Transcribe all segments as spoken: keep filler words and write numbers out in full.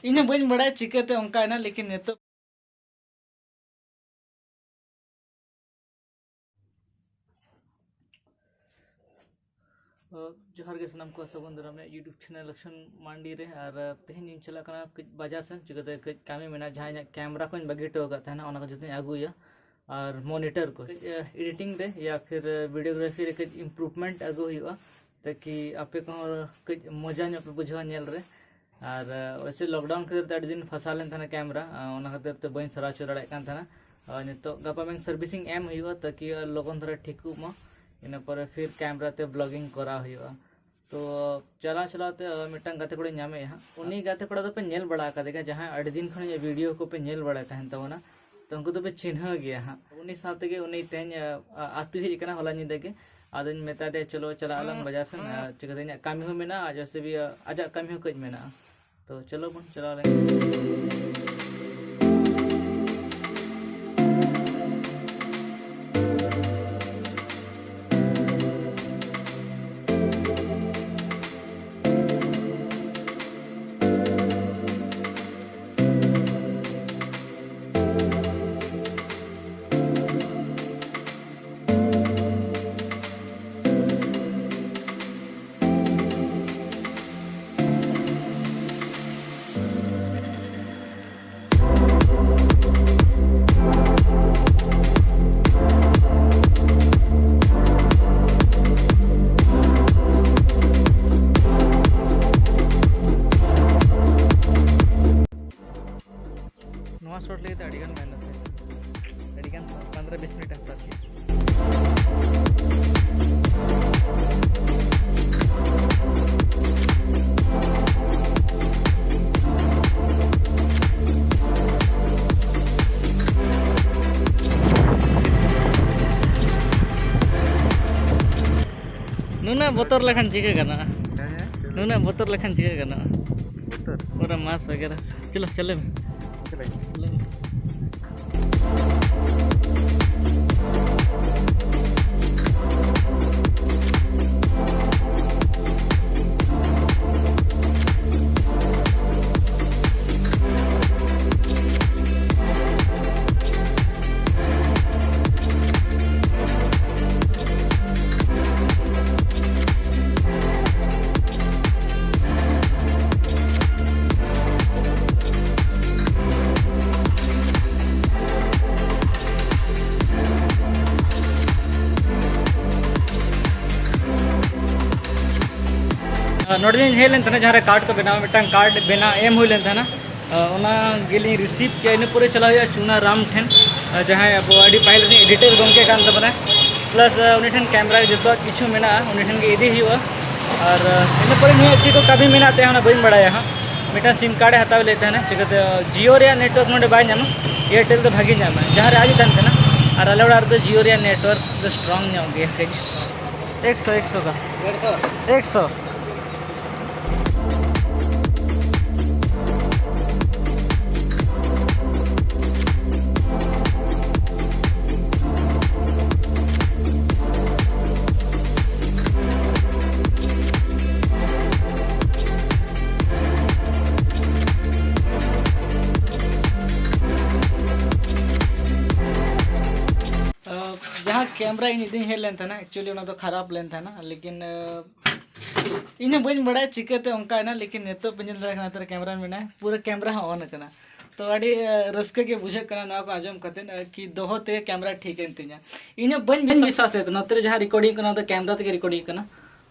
ᱤᱧ ᱦᱚᱸ ᱵᱟᱹᱧ ᱵᱟᱲᱟᱭᱟ ᱪᱤᱠᱟᱹᱛᱮ ᱚᱱᱠᱟᱭᱮᱱᱟ, ᱞᱮᱠᱤᱱ ᱱᱤᱛᱚᱜ ᱡᱚᱦᱟᱨ ᱜᱮ ᱥᱟᱱᱟᱢ ᱠᱚ, ᱥᱟᱹᱜᱩᱱ ᱫᱟᱨᱟᱢ ᱤᱧᱟᱹᱜ YouTube channel ᱞᱚᱠᱥᱚᱱ ᱢᱟᱱᱰᱤ ᱨᱮ᱾ ᱟᱨ ᱛᱮᱦᱮᱧ ᱤᱧ ᱪᱟᱞᱟᱜ ᱠᱟᱱᱟ ᱠᱟᱹᱡ ᱵᱟᱡᱟᱨ ᱥᱮᱱ, ᱪᱤᱠᱟᱹᱛᱮ ᱠᱟᱹᱡ ᱠᱟᱹᱢᱤ ᱢᱮᱱᱟᱜᱼᱟ᱾ ᱡᱟᱦᱟᱸ ᱤᱧᱟᱹᱜ ᱠᱮᱢᱮᱨᱟ ᱠᱚᱧ ᱵᱟᱹᱜᱤ ᱦᱚᱴᱚ ᱟᱠᱟᱫ ᱛᱟᱦᱮᱱᱟ, ᱚᱱᱟ ᱠᱚ ᱡᱚᱛᱚᱧ ᱟᱹᱜᱩᱭᱟ᱾ ᱟᱨ ᱢᱚᱱᱤᱴᱟᱨ ᱠᱚ ᱠᱟᱹᱡ, ᱮ, ᱮᱰᱤᱴᱤᱝ ᱨᱮ ᱭᱟ ᱯᱷᱤᱨ, ᱮ, ᱵᱷᱤᱰᱤᱭᱳᱜᱨᱟᱯᱷᱤ ᱨᱮ ᱠᱟᱹᱡ ᱤᱢᱯᱨᱩᱵᱷᱢᱮᱱᱴ ᱟᱹᱜᱩ ᱦᱩᱭᱩᱜᱼᱟ, ᱛᱟᱠᱤ ᱟᱯᱮ ᱠᱚᱦᱚᱸ ᱠᱟᱹᱡ ᱢᱚᱡᱟ ᱧᱚᱜ ᱯᱮ ᱵᱩᱡᱷᱟᱹᱣᱟ ᱧᱮᱞ ᱨᱮ᱾ ᱟᱨ, ᱮ, ᱣᱮᱥᱮ ᱞᱚᱠᱰᱟᱣᱩᱱ ᱠᱷᱟᱹᱛᱤᱨ ᱛᱮ ᱟᱹᱰᱤ ᱫᱤᱱ ᱯᱷᱟᱥᱟ ᱞᱮᱱ ᱛᱟᱦᱮᱱᱟ ᱠᱮᱢᱮᱨᱟ, ᱮ, ᱚᱱᱟ ᱠᱷᱟᱹᱛᱤᱨ ᱛᱮ ᱵᱟᱹᱧ ᱥᱟᱨᱟ ᱦᱚᱪᱚ ᱫᱟᱲᱮᱭᱟᱜ ᱠᱟᱱ ᱛᱟᱦᱮᱱᱟ᱾ ᱟᱨ ᱱᱤᱛᱚᱜ ᱜᱟᱯᱟ ᱢᱮᱭᱟᱝ ᱥᱟᱨᱵᱷᱤᱥᱤᱝ ᱮᱢ ᱦᱩᱭᱩᱜᱼᱟ, ᱛᱟᱠᱤ ᱞᱚᱜᱚᱱ ᱫᱷᱟᱨᱟ ᱴᱷᱤᱠᱚᱜ ᱢᱟ᱾ ᱤᱱᱟᱹ ᱯᱚᱨᱮ ᱯᱷᱤᱨ ᱠᱮᱢᱮᱨᱟ ᱛᱮ ᱵᱞᱚᱜᱤᱝ ᱠᱚᱨᱟᱣ ᱦᱩᱭᱩᱜᱼᱟ᱾ ᱛᱚ ᱪᱟᱞᱟᱣ ᱪᱟᱞᱟᱣ ᱛᱮ, ᱟᱨ ᱢᱤᱫᱴᱟᱝ ᱜᱟᱛᱮ ᱠᱚᱲᱟᱧ ᱧᱟᱢᱮᱭᱟ ᱦᱟᱸᱜ᱾ ᱩᱱᱤ ᱜᱟᱛᱮ ᱠᱚᱲᱟ ᱫᱚᱯᱮ ᱧᱮᱞ ᱵᱟᱲᱟ ᱟᱠᱟᱫᱮ ᱜᱮᱭᱟ, ᱡᱟᱦᱟᱸᱭ ᱟᱹᱰᱤ ᱫᱤᱱ ᱠᱷᱚᱱ ᱤᱧᱟᱹᱜ ᱵᱷᱤᱰᱤᱭᱳ ᱠᱚᱯᱮ ᱧᱮᱞ ᱵᱟᱲᱟᱭ ᱛᱟᱦᱮᱱ ᱛᱟᱵᱚᱱᱟ, ᱛᱚ ᱩᱱᱠᱩ ᱫᱚᱯᱮ ᱪᱤᱱᱦᱟᱹᱣ ᱜᱮᱭᱟ ᱦᱟᱸᱜ᱾ ᱩᱱᱤ ᱥᱟᱶ ᱛᱮᱜᱮ ᱩᱱᱤ ᱛᱮᱦᱮᱧ, ᱟ, ᱟ, ᱟᱹᱛᱩ ᱦᱮᱡ ᱟᱠᱟᱱᱟ ᱦᱚᱞᱟ ᱧᱤᱫᱟᱹ ᱜᱮ᱾ ᱟᱫᱚᱧ ᱢᱮᱛᱟ ᱫᱮᱭᱟ, "ᱪᱚᱞᱚ ᱪᱟᱞᱟᱜ ᱟᱞᱟᱝ ᱵᱟᱡᱟᱨ ᱥᱮᱱ, ᱟ, ᱪᱤᱠᱟᱹᱛᱮ ᱤᱧᱟᱹᱜ ᱠᱟᱹᱢᱤ ᱦᱚᱸ ᱢᱮᱱᱟᱜᱼᱟ, ᱟᱡ ᱦᱚᱸ ᱥᱮ ᱵᱤ-, ᱟᱡᱟᱜ ᱠᱟᱹᱢᱤ ᱦᱚᱸ ᱠᱟᱹᱡ ᱢᱮᱱᱟᱜᱼᱟ᱾" ᱛᱚ ᱪᱚᱞᱚ ᱵᱚᱱ ᱪᱟᱞᱟᱣ ᱞᱮᱱ᱾ ᱱᱚᱣᱟ ᱥᱚᱴ ᱞᱟᱹᱜᱤᱫ ᱫᱚ ᱟᱹᱰᱤᱜᱟᱱ ᱢᱮᱦᱱᱚᱛ ᱦᱩᱭᱩᱜᱼᱟ᱾ ᱟᱹᱰᱤᱜᱟᱱ ᱯᱚᱱᱫᱽᱨᱚ ᱵᱤᱥ ᱢᱤᱱᱤᱴ ᱦᱟᱛᱟᱣ ᱠᱮᱫᱟ᱾ ᱱᱩᱱᱟᱹᱜ ᱵᱚᱛᱚᱨ ᱞᱮᱠᱷᱟᱱ ᱪᱤᱠᱟᱹ ᱜᱟᱱᱚᱜᱼᱟ? ᱦᱮᱸ, ᱦᱮᱸ, ᱪᱮᱫ ᱞᱮᱠᱟ? ᱱᱩᱱᱟᱹᱜ ᱵᱚᱛᱚᱨ ᱞᱮᱠᱷᱟᱱ ᱪᱤᱠᱟᱹ ᱜᱟᱱᱚᱜᱼᱟ? ᱵᱚᱛᱚᱨ? ᱯᱩᱨᱟᱹ ᱢᱟᱥ ᱵᱟᱜᱮᱨᱟ᱾ ᱪᱚᱞᱚ, ᱪᱚᱞᱚ᱾ ᱪᱮᱫ ᱞᱮᱠᱟ? ᱪᱚᱞᱚ᱾ ᱱᱚᱰᱮ ᱞᱤᱧ ᱦᱮᱡ ᱞᱮᱱ ᱛᱟᱦᱮᱱᱟ, ᱡᱟᱦᱟᱸ ᱨᱮ ᱠᱟᱨᱰ ᱠᱚ ᱵᱮᱱᱟᱣᱟ, ᱢᱤᱫᱴᱟᱝ ᱠᱟᱨᱰ ᱵᱮᱱᱟᱣ ᱮᱢ ᱦᱩᱭ ᱞᱮᱱ ᱛᱟᱦᱮᱱᱟ᱾ ᱟᱨ ᱚᱱᱟ ᱜᱮᱞᱤᱧ ᱨᱤᱥᱤᱵᱷ ᱠᱮᱜᱼᱟ᱾ ᱤᱱᱟᱹ ᱯᱚᱨᱮ ᱪᱟᱞᱟᱣ ᱦᱩᱭᱩᱜᱼᱟ ᱪᱩᱱᱟ ᱨᱟᱢ ᱴᱷᱮᱱ, ᱟᱨ ᱡᱟᱦᱟᱸᱭ ᱟᱵᱚ ᱟᱹᱰᱤ ᱯᱟᱹᱦᱤᱞ ᱨᱤᱱᱤᱡ ᱮᱰᱤᱴᱚᱨ ᱜᱚᱢᱠᱮ ᱠᱟᱱ ᱛᱟᱵᱚᱱᱟᱭ, ᱯᱞᱟᱥ ᱩᱱᱤ ᱴᱷᱮᱱ ᱠᱮᱢᱨᱟ ᱡᱚᱛᱚᱣᱟᱜ ᱠᱤᱪᱷᱩ ᱢᱮᱱᱟᱜᱼᱟ, ᱩᱱᱤ ᱴᱷᱮᱱ ᱜᱮ ᱤᱫᱤ ᱦᱩᱭᱩᱜᱼᱟ᱾ ᱟᱨ ᱤᱱᱟᱹ ᱯᱚᱨᱮ ᱱᱩᱭᱟᱜ ᱪᱮᱫ ᱠᱚ ᱠᱟᱹᱢᱤ ᱢᱮᱱᱟᱜ ᱛᱟᱭᱟ, ᱚᱱᱟ ᱵᱟᱹᱧ ᱵᱟᱲᱟᱭᱟ ᱦᱟᱸᱜ᱾ ᱢᱤᱫᱴᱟᱝ ᱥᱤᱢ ᱠᱟᱨᱰ ᱮ ᱦᱟᱛᱟᱣ ᱞᱮᱫ ᱛᱟᱦᱮᱱᱟ, ᱪᱤᱠᱟᱹᱛᱮ ᱡᱤᱭᱳ ᱨᱮᱭᱟᱜ ᱱᱮᱴᱣᱟᱨᱠ ᱱᱚᱰᱮ ᱵᱟᱭ ᱧᱟᱢᱟ, ᱮᱭᱟᱨᱴᱮᱞ ᱫᱚ ᱵᱷᱟᱜᱮ ᱧᱟᱢᱟ, ᱡᱟᱦᱟᱸ ᱨᱮ ᱟᱡ ᱛᱟᱦᱮᱱ ᱠᱟᱱᱟ᱾ ᱟᱨ ᱟᱞᱮ ᱚᱲᱟᱜ ᱨᱮᱫᱚ ᱡᱤᱭᱳ ᱨᱮᱭᱟᱜ ᱱᱮᱴᱣᱟᱨᱠ ᱫᱚ ᱥᱴᱨᱚᱝ ᱧᱚᱜ ᱜᱮᱭᱟ ᱠᱟᱹᱡ᱾ ᱮᱠᱥᱚ, ᱮᱠᱥᱚ ᱠᱟ᱾ ᱮᱠᱥᱚ᱾ ᱡᱟᱦᱟᱸ ᱠᱮᱢᱨᱟ ᱤᱧ ᱤᱫᱤᱧ ᱦᱮᱡ ᱞᱮᱱ ᱛᱟᱦᱮᱱᱟ, actually ᱚᱱᱟ ᱫᱚ ᱠᱷᱟᱨᱟᱯ ᱞᱮᱱ ᱛᱟᱦᱮᱱᱟ, ᱞᱮᱠᱤᱱ ᱤᱧ ᱦᱚᱸ ᱵᱟᱹᱧ ᱵᱟᱲᱟᱭᱟ ᱪᱤᱠᱟᱹᱛᱮ ᱚᱱᱠᱟᱭᱮᱱᱟ, ᱞᱮᱠᱤᱱ ᱱᱤᱛᱚᱜ ᱯᱮ ᱧᱮᱞ ᱫᱟᱲᱮᱭᱟᱜ ᱠᱟᱱᱟ ᱱᱚᱛᱮ ᱨᱮ ᱠᱮᱢᱨᱟ ᱢᱮᱱᱟᱜᱼᱟ, ᱯᱩᱨᱟᱹ ᱠᱮᱢᱨᱟ ᱦᱚᱸ ᱚᱱ ᱟᱠᱟᱱᱟ᱾ ᱛᱚ ᱟᱹᱰᱤ ᱨᱟᱹᱥᱠᱟᱹ ᱜᱮ ᱵᱩᱡᱷᱟᱹᱜ ᱠᱟᱱᱟ ᱱᱚᱣᱟ ᱠᱚ ᱟᱸᱡᱚᱢ ᱠᱟᱛᱮᱫ, ᱠᱤ ᱫᱚᱦᱚ ᱛᱮ ᱠᱮᱢᱨᱟ ᱴᱷᱤᱠ ᱮᱱ ᱛᱤᱧᱟ᱾ ᱤᱧ ᱦᱚᱸ ᱵᱟᱹᱧ ᱵᱟᱹᱧ ᱵᱤᱥᱣᱟᱥ ᱵᱤᱥᱣᱟᱥᱮᱫ ᱱᱚᱛᱮ ᱨᱮ ᱡᱟᱦᱟᱸ ᱨᱮᱠᱚᱨᱰᱤᱝ ᱠᱟᱱᱟ, ᱚᱱᱟ ᱫᱚ ᱠᱮᱢᱨᱟ ᱛᱮᱜᱮ ᱨᱮᱠᱚᱨᱰᱤᱝ ᱠᱟᱱᱟ᱾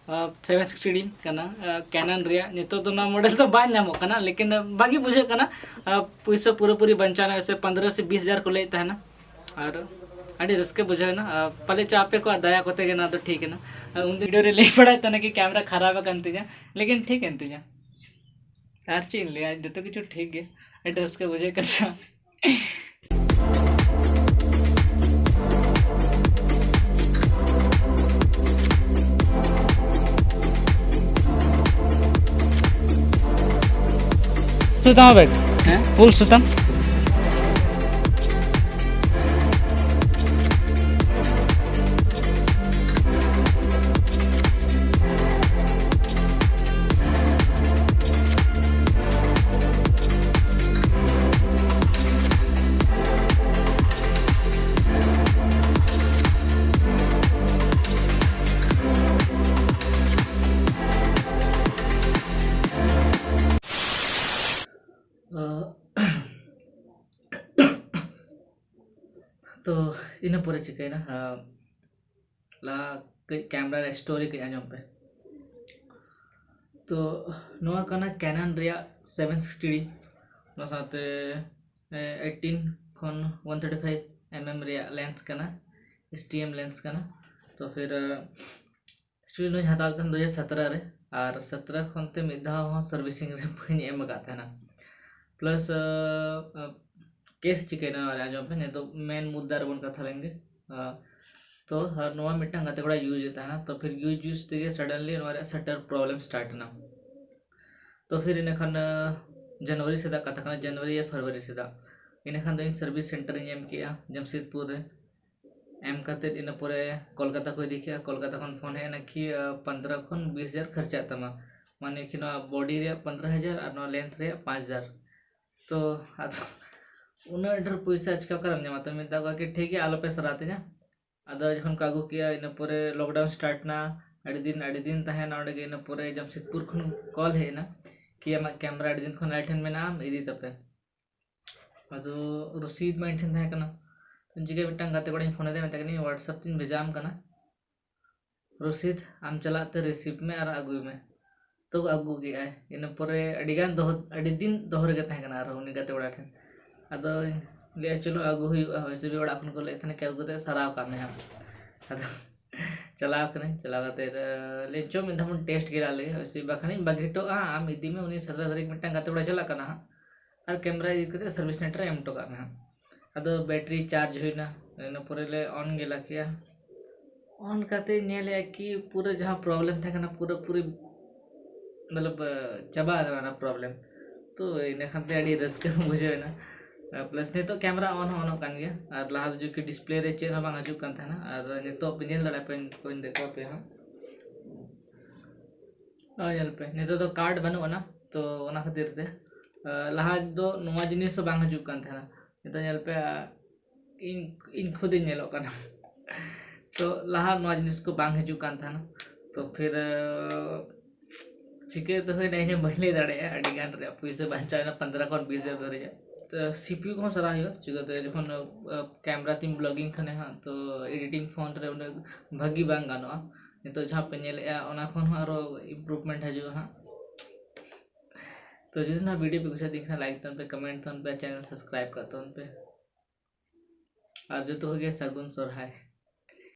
ᱥᱮᱵᱷᱮᱱ ᱥᱤᱠᱥᱴᱤ ᱰᱤ ᱠᱟᱱᱟ, ᱠᱮᱱᱚᱱ ᱨᱮᱭᱟᱜ᱾ ᱱᱤᱛᱚᱜ ᱫᱚ ᱱᱚᱣᱟ ᱢᱚᱰᱮᱞ ᱫᱚ ᱵᱟᱝ ᱧᱟᱢᱚᱜ ᱠᱟᱱᱟ, ᱞᱮᱠᱤᱱ ᱵᱷᱟᱜᱮ ᱵᱩᱡᱷᱟᱹᱜ ᱠᱟᱱᱟ᱾ ᱯᱩᱭᱥᱟᱹ ᱯᱩᱨᱟᱹᱯᱩᱨᱤ ᱵᱟᱧᱪᱟᱣ ᱮᱱᱟ, ᱥᱮ ᱯᱚᱱᱫᱽᱨᱚ ᱥᱮ ᱵᱤᱥ ᱦᱟᱡᱟᱨ ᱠᱚ ᱞᱟᱹᱭᱮᱫ ᱛᱟᱦᱮᱱᱟ᱾ ᱟᱨ ᱟᱹᱰᱤ ᱨᱟᱹᱥᱠᱟᱹ ᱵᱩᱡᱷᱟᱹᱣ ᱮᱱᱟ᱾ ᱟᱨ ᱯᱟᱞᱮ ᱪᱚ ᱟᱯᱮ ᱠᱚᱣᱟᱜ ᱫᱟᱭᱟ ᱠᱚᱛᱮ ᱜᱮ ᱱᱚᱣᱟ ᱫᱚ ᱴᱷᱤᱠ ᱮᱱᱟ᱾ ᱟᱨ ᱩᱱ ᱵᱷᱤᱰᱤᱭᱳ ᱨᱮ ᱞᱟᱹᱭ ᱵᱟᱲᱟᱭᱮᱫ ᱛᱟᱦᱮᱱᱟ ᱠᱤ ᱠᱮᱢᱨᱟ ᱠᱷᱟᱨᱟᱯ ᱟᱠᱟᱱ ᱛᱤᱧᱟ, ᱞᱮᱠᱤᱱ ᱴᱷᱤᱠ ᱮᱱ ᱛᱤᱧᱟ᱾ ᱟᱨ ᱪᱮᱫ ᱤᱧ ᱞᱟᱹᱭᱟ, ᱡᱚᱛᱚ ᱠᱤᱪᱷᱩ ᱴᱷᱤᱠ ᱜᱮ᱾ ᱟᱹᱰᱤ ᱨᱟᱹᱥᱠᱟᱹ ᱵᱩᱡᱷᱟᱹᱜ ᱠᱟᱱᱟ᱾ ᱥᱩᱛᱟᱹᱢ ᱵᱮᱜᱽ᱾ ᱦᱮᱸ? ᱯᱩᱞ ᱥᱩᱛᱟᱹᱢ᱾ ᱛᱚ ᱤᱱᱟᱹ ᱯᱚᱨᱮ ᱪᱤᱠᱟᱹᱭᱮᱱᱟ? ᱞᱟᱦᱟ ᱠᱟᱹᱡ ᱠᱮᱢᱨᱟ ᱨᱮ ᱥᱴᱳᱨᱤ ᱠᱟᱹᱡ ᱟᱸᱡᱚᱢ ᱯᱮ᱾ ᱛᱚ ᱱᱚᱣᱟ ᱠᱟᱱᱟ ᱠᱮᱱᱚᱱ ᱨᱮᱭᱟᱜ ᱥᱮᱵᱷᱮᱱ ᱥᱤᱠᱥᱴᱤ ᱰᱤ, ᱚᱱᱟ ᱥᱟᱶᱛᱮ ᱮᱭᱤᱴᱤᱱ ᱠᱷᱚᱱ ᱚᱣᱟᱱ ᱛᱷᱟᱨᱴᱤ ᱯᱷᱟᱭᱤᱵᱷ ᱮᱢ ᱮᱢ ᱨᱮᱭᱟᱜ ᱞᱮᱱᱥ ᱠᱟᱱᱟ, ᱮᱥ ᱴᱤ ᱮᱢ ᱞᱮᱱᱥ ᱠᱟᱱᱟ᱾ ᱛᱚ ᱯᱷᱤᱨ ᱮᱠᱪᱩᱭᱮᱞᱤ ᱱᱚᱣᱟᱧ ᱦᱟᱛᱟᱣ ᱞᱮᱫ ᱛᱟᱦᱮᱱ ᱫᱩ ᱦᱟᱡᱟᱨ ᱥᱟᱛᱨᱟ ᱨᱮ, ᱟᱨ ᱥᱟᱛᱨᱟ ᱠᱷᱚᱱ ᱛᱮ ᱢᱤᱫ ᱫᱷᱟᱣ ᱦᱚᱸ ᱥᱟᱨᱵᱷᱤᱥᱤᱝ ᱨᱮ ᱵᱟᱹᱧ ᱮᱢ ᱟᱠᱟᱫ ᱛᱟᱦᱮᱱᱟ᱾ ᱯᱞᱟᱥ ᱠᱮᱥ ᱪᱤᱠᱟᱹᱭᱮᱱᱟ ᱱᱚᱣᱟ ᱨᱮ, ᱟᱸᱡᱚᱢ ᱯᱮ, ᱱᱤᱛᱚᱜ ᱢᱮᱱ ᱢᱩᱫᱽᱫᱟ ᱨᱮᱵᱚᱱ ᱠᱟᱛᱷᱟ ᱞᱮᱱᱜᱮ᱾ ᱛᱚ ᱟᱨ ᱱᱚᱣᱟ ᱢᱤᱫᱴᱟᱝ ᱜᱟᱛᱮ ᱠᱚᱲᱟ ᱤᱭᱩᱡᱽ ᱮᱫ ᱛᱟᱦᱮᱱᱟ, ᱛᱚ ᱯᱷᱤᱨ ᱤᱭᱩᱡᱽ ᱤᱭᱩᱡᱽ ᱛᱮᱜᱮ ᱥᱟᱰᱮᱱᱞᱤ ᱱᱚᱣᱟ ᱨᱮᱭᱟᱜ ᱥᱟᱴᱟᱨ ᱯᱨᱚᱵᱞᱮᱢ ᱥᱴᱟᱨᱴ ᱮᱱᱟ᱾ ᱛᱚ ᱯᱷᱤᱨ ᱤᱱᱟᱹᱠᱷᱟᱱ ᱡᱟᱱᱩᱣᱟᱨᱤ ᱥᱮᱫᱟᱜ ᱠᱟᱛᱷᱟ ᱠᱟᱱᱟ, ᱡᱟᱱᱩᱣᱟᱨᱤ ᱭᱟ ᱯᱷᱮᱵᱽᱨᱩᱣᱟᱨᱤ ᱥᱮᱫᱟᱜ᱾ ᱤᱱᱟᱹᱠᱷᱟᱱ ᱫᱚ ᱤᱧ ᱥᱟᱨᱵᱷᱤᱥ ᱥᱮᱱᱴᱟᱨ ᱤᱧ ᱮᱢ ᱠᱮᱜᱼᱟ ᱡᱟᱢᱥᱮᱫᱽᱯᱩᱨ ᱨᱮ᱾ ᱮᱢ ᱠᱟᱛᱮᱫ ᱤᱱᱟᱹ ᱯᱚᱨᱮ ᱠᱳᱞᱠᱟᱛᱟ ᱠᱚ ᱤᱫᱤ ᱠᱮᱜᱼᱟ᱾ ᱠᱳᱞᱠᱟᱛᱟ ᱠᱷᱚᱱ ᱯᱷᱳᱱ ᱦᱮᱡ ᱮᱱᱟ ᱠᱤ ᱯᱚᱱᱫᱽᱨᱚ ᱠᱷᱚᱱ ᱵᱤᱥ ᱦᱟᱡᱟᱨ ᱠᱷᱚᱨᱪᱟᱜ ᱛᱟᱢᱟ, ᱢᱟᱱᱮ ᱠᱤ ᱱᱚᱣᱟ ᱵᱚᱰᱤ ᱨᱮᱭᱟᱜ ᱯᱚᱱᱫᱽᱨᱚ ᱦᱟᱡᱟᱨ ᱟᱨ ᱱᱚᱣᱟ ᱞᱮᱱᱛᱷ ᱨᱮᱭᱟᱜ ᱯᱟᱸᱪ ᱦᱟᱡᱟᱨ᱾ ᱛᱚ ᱟᱫᱚ ᱩᱱᱟᱹᱜ ᱰᱷᱮᱨ ᱯᱚᱭᱥᱟ ᱪᱤᱠᱟ ᱚᱠᱟᱨᱮᱢ ᱧᱟᱢᱟ? ᱛᱚ ᱢᱮᱛᱟ ᱠᱚᱣᱟ ᱠᱤ ᱴᱷᱤᱠ ᱜᱮᱭᱟ, ᱟᱞᱚᱯᱮ ᱥᱟᱨᱟᱣ ᱛᱤᱧᱟ᱾ ᱟᱫᱚ ᱡᱚᱠᱷᱚᱱ ᱠᱚ ᱟᱹᱜᱩ ᱠᱮᱜᱼᱟ, ᱤᱱᱟᱹ ᱯᱚᱨᱮ ᱞᱚᱠᱰᱟᱣᱩᱱ ᱥᱴᱟᱨᱴ ᱮᱱᱟ, ᱟᱹᱰᱤ ᱫᱤᱱ ᱟᱹᱰᱤ ᱫᱤᱱ ᱛᱟᱦᱮᱸᱱᱟ ᱚᱸᱰᱮ ᱜᱮ᱾ ᱤᱱᱟᱹ ᱯᱚᱨᱮ ᱡᱟᱢᱥᱮᱫᱽᱯᱩᱨ ᱠᱷᱚᱱ ᱠᱚᱞ ᱦᱮᱡ ᱮᱱᱟ ᱠᱤ ᱟᱢᱟᱜ ᱠᱮᱢᱮᱨᱟ ᱟᱹᱰᱤ ᱫᱤᱱ ᱠᱷᱚᱱ ᱟᱞᱮ ᱴᱷᱮᱱ ᱢᱮᱱᱟᱜᱼᱟ, ᱟᱢ ᱤᱫᱤ ᱛᱟᱯᱮ᱾ ᱟᱫᱚ ᱨᱚᱥᱤᱫ ᱢᱟ ᱤᱧ ᱴᱷᱮᱱ ᱛᱟᱦᱮᱸ ᱠᱟᱱᱟ᱾ ᱛᱚ ᱪᱤᱠᱟᱹ, ᱢᱤᱫᱴᱟᱝ ᱜᱟᱛᱮ ᱠᱚᱲᱟᱧ ᱯᱷᱳᱱ ᱟᱫᱮᱭᱟ, ᱢᱮᱛᱟᱭ ᱠᱟᱹᱱᱟᱹᱧ WhatsApp ᱛᱤᱧ ᱵᱷᱮᱡᱟ ᱟᱢ ᱠᱟᱱᱟ ᱨᱚᱥᱤᱫ, ᱟᱢ ᱪᱟᱞᱟᱜ ᱛᱮ ᱨᱤᱥᱤᱵᱷ ᱢᱮ ᱟᱨ ᱟᱹᱜᱩᱭ ᱢᱮ᱾ ᱛᱚ ᱟᱹᱜᱩ ᱠᱮᱜᱼᱟᱭ᱾ ᱤᱱᱟᱹ ᱯᱚᱨᱮ ᱟᱹᱰᱤ ᱜᱟᱱ ᱫᱚᱦᱚ, ᱟᱹᱰᱤ ᱫᱤᱱ ᱫᱚᱦᱚ ᱨᱮᱜᱮ ᱛᱟᱦᱮᱸ ᱠᱟᱱᱟ ᱟᱨᱦᱚᱸ ᱩᱱᱤ ᱜᱟᱛᱮ ᱠᱚᱲᱟ ᱴᱷᱮᱱ᱾ ᱟᱫᱚᱧ ᱞᱟᱹᱭᱟ ᱪᱚᱞᱚ ᱟᱹᱜᱩ ᱦᱩᱭᱩᱜᱼᱟ, ᱦᱳᱭ ᱥᱮ ᱚᱲᱟᱜ ᱠᱷᱚᱱ ᱠᱚ ᱞᱟᱹᱭᱮᱫ ᱛᱟᱦᱮᱱᱟ ᱠᱤ ᱟᱹᱜᱩ ᱠᱟᱛᱮ ᱥᱟᱨᱟᱣ ᱠᱟᱜ ᱢᱮ ᱦᱟᱸᱜ᱾ ᱟᱫᱚ ᱪᱟᱞᱟᱣ ᱠᱟᱹᱱᱟᱹᱧ, ᱪᱟᱞᱟᱣ ᱠᱟᱛᱮ ᱞᱟᱹᱭ ᱪᱚ ᱢᱤᱫ ᱫᱷᱟᱣ ᱵᱚᱱ ᱴᱮᱥᱴ ᱜᱮ ᱞᱟᱜᱮ, ᱦᱳᱭ ᱥᱮ ᱵᱟᱠᱷᱟᱱᱤᱧ ᱵᱟᱹᱜᱤ ᱦᱚᱴᱚ ᱠᱟᱜᱼᱟ, ᱟᱢ ᱤᱫᱤ ᱢᱮ, ᱩᱱᱤ ᱥᱟᱛᱨᱟ ᱛᱟᱹᱨᱤᱠᱷ ᱢᱤᱫᱴᱟᱝ ᱜᱟᱛᱮ ᱠᱚᱲᱟ ᱪᱟᱞᱟᱜ ᱠᱟᱱᱟ ᱦᱟᱸᱜ, ᱟᱨ ᱠᱮᱢᱮᱨᱟ ᱤᱫᱤ ᱠᱟᱛᱮ ᱥᱟᱨᱵᱷᱤᱥ ᱥᱮᱱᱴᱟᱨ ᱨᱮ ᱮᱢ ᱦᱚᱴᱚ ᱠᱟᱜ ᱢᱮ ᱦᱟᱸᱜ᱾ ᱟᱫᱚ ᱵᱮᱴᱨᱤ ᱪᱟᱨᱡᱽ ᱦᱩᱭᱱᱟ, ᱤᱱᱟᱹ ᱯᱚᱨᱮ ᱞᱮ ᱚᱱ ᱜᱮ ᱞᱟᱜ ᱠᱮᱜᱼᱟ᱾ ᱚᱱ ᱠᱟᱛᱮ ᱧᱮᱞᱮᱜᱼᱟ ᱠᱤ ᱯᱩᱨᱟᱹ ᱡᱟᱦᱟᱸ ᱯᱨᱚᱵᱞᱮᱢ ᱛᱟᱦᱮᱸ ᱠᱟᱱᱟ ᱯᱩᱨᱟᱹ ᱯᱩᱨᱤ ᱢᱚᱛᱞᱚᱵ ᱪᱟᱵᱟ ᱟᱠᱟᱱᱟ ᱚᱱᱟ ᱯᱨᱚᱵᱞᱮᱢ᱾ ᱛᱚ ᱤᱱᱟᱹ ᱠᱷᱟᱱ ᱛᱮ ᱟᱹᱰᱤ ᱨᱟᱹᱥᱠᱟᱹ ᱵᱩᱡᱷᱟᱹᱣ ᱮᱱᱟ᱾ ᱯᱞᱟᱥ ᱱᱤᱛᱚᱜ ᱠᱮᱢᱮᱨᱟ ᱚᱱ ᱦᱚᱸ ᱚᱱᱚᱜ ᱠᱟᱱ ᱜᱮᱭᱟ, ᱟᱨ ᱞᱟᱦᱟ ᱫᱚ ᱡᱩᱫᱤ ᱰᱤᱥᱯᱞᱮ ᱨᱮ ᱪᱮᱫ ᱦᱚᱸ ᱵᱟᱝ ᱦᱤᱡᱩᱜ ᱠᱟᱱ ᱛᱟᱦᱮᱱᱟ, ᱟᱨ ᱱᱤᱛᱚᱜ ᱯᱮ ᱧᱮᱞ ᱫᱟᱲᱮᱭᱟᱜᱼᱟ ᱯᱮ, ᱯᱮ ᱫᱮᱠᱷᱟᱣ ᱯᱮ ᱦᱟᱸᱜ᱾ ᱱᱚᱜᱼᱚᱭ ᱧᱮᱞ ᱯᱮ, ᱱᱤᱛᱚᱜ ᱫᱚ ᱠᱟᱨᱰ ᱵᱟᱹᱱᱩᱜ ᱟᱱᱟ, ᱛᱚ ᱚᱱᱟ ᱠᱷᱟᱹᱛᱤᱨ ᱛᱮ ᱟᱨ ᱞᱟᱦᱟ ᱫᱚ ᱱᱚᱣᱟ ᱡᱤᱱᱤᱥ ᱦᱚᱸ ᱵᱟᱝ ᱦᱤᱡᱩᱜ ᱠᱟᱱ ᱛᱟᱦᱮᱱᱟ᱾ ᱱᱤᱛᱚᱜ ᱧᱮᱞ ᱯᱮ, ᱟᱨ ᱤᱧ, ᱤᱧ ᱠᱷᱩᱫᱤᱧ ᱧᱮᱞᱚᱜ ᱠᱟᱱᱟ᱾ ᱛᱚ ᱞᱟᱦᱟ ᱱᱚᱣᱟ ᱡᱤᱱᱤᱥ ᱠᱚ ᱵᱟᱝ ᱦᱤᱡᱩᱜ ᱠᱟᱱ ᱛᱟᱦᱮᱱᱟ᱾ ᱛᱚ ᱯᱷᱤᱨ ᱪᱤᱠᱟᱹᱛᱮ ᱦᱩᱭᱱᱟ ᱤᱧ ᱦᱚᱸ ᱵᱟᱹᱧ ᱞᱟᱹᱭ ᱫᱟᱲᱮᱭᱟᱜᱼᱟ᱾ ᱟᱹᱰᱤ ᱜᱟᱱ ᱨᱮᱭᱟᱜ ᱯᱩᱭᱥᱟᱹ ᱵᱟᱧᱪᱟᱣ ᱮᱱᱟ, ᱯᱚᱱᱫᱽᱨᱚ ᱠᱷᱚᱱ ᱵᱤᱥ ᱦᱟᱡᱟᱨ ᱫᱷᱟᱹᱨᱤᱡ᱾ ᱛᱚ ᱥᱤ ᱯᱤ ᱭᱩ ᱠᱚᱦᱚᱸ ᱥᱟᱨᱟᱣ ᱦᱩᱭᱩᱜᱼᱟ, ᱪᱤᱠᱟᱹᱛᱮ ᱡᱚᱠᱷᱚᱱ ᱠᱮᱢᱮᱨᱟ ᱛᱤᱧ ᱵᱞᱚᱜᱤᱝ ᱠᱷᱟᱱᱮ ᱦᱟᱸᱜ, ᱛᱚ ᱮᱰᱤᱴᱤᱝ ᱯᱷᱳᱱ ᱨᱮ ᱩᱱᱟᱹᱜ ᱵᱷᱟᱹᱜᱤ ᱵᱟᱝ ᱜᱟᱱᱚᱜᱼᱟ᱾ ᱱᱤᱛᱚᱜ ᱡᱟᱦᱟᱸ ᱯᱮ ᱧᱮᱞᱮᱫᱼᱟ, ᱚᱱᱟ ᱠᱷᱚᱱ ᱦᱚᱸ ᱟᱨᱚ improvement ᱦᱤᱡᱩᱜᱼᱟ ᱦᱟᱸᱜ᱾ ᱛᱚ ᱡᱩᱫᱤ ᱱᱚᱣᱟ video ᱯᱮ ᱠᱩᱥᱤᱭᱟᱜ ᱛᱤᱧ ᱠᱷᱟᱱ, like ᱛᱟᱵᱚᱱ ᱯᱮ, comment ᱛᱟᱵᱚᱱ ᱯᱮ, channel subscribe ᱠᱟᱜ ᱛᱟᱵᱚᱱ ᱯᱮ᱾ ᱟᱨ ᱡᱚᱛᱚ ᱠᱚᱜᱮ ᱥᱟᱹᱜᱩᱱ ᱥᱚᱨᱦᱟᱭ᱾